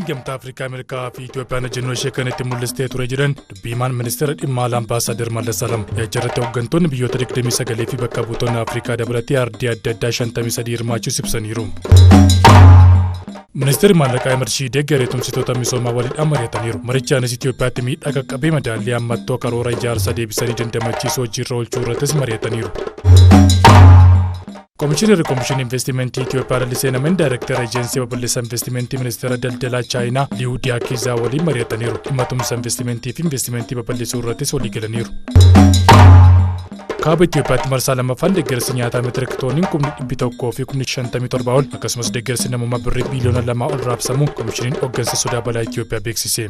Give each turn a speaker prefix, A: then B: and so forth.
A: Gamtaa Afrikaa Ameerikaa fi Itoophiyaan ejjennoo ishee kan itti mul'istee ture jedhan dubbii himaan ministeera dhimma alaa Ambaasaadar Mallas Alam. Yaa'icharratti hooggantoonni biyyoota 29 fi bakka buutonni Afrikaa dabalatee ardii adda addaa 53 hirmaachuus ibsaniiru. Ministeerri maallaqaa Ahmad Shiidee garee tumsitoota misoomaa waliin mari'ataniiru. Marichaanis Itoophiyaatti miidhaa qaqqabee madaallii hammattoo karoora ijaarsa deebisanii dandamachiisuu hojiirra oolchuu irrattis mari'ataniiru. Komishinarri Komishinii Investimentii Itoophiyaa Lalisee Nameen Daayirektara Ejensii Babal'isa Investimentii Ministeera Daldalaa Chaayinaa Liiwu Diyaakizaa waliin mari'ataniiru. Dhimma tumsa investimentii fi investimentii babal'isuu irrattis walii galaniiru. Kaaba Itoophiyaatti marsaa lammaffaan deeggarsi nyaataa meetirik tooniin 157,000 ol akkasumas deeggarsi namummaa birrii biiliyoona 2 ol raabsamu Komishiniin Hooggansa Sodaa Balaa Itoophiyaa beeksise.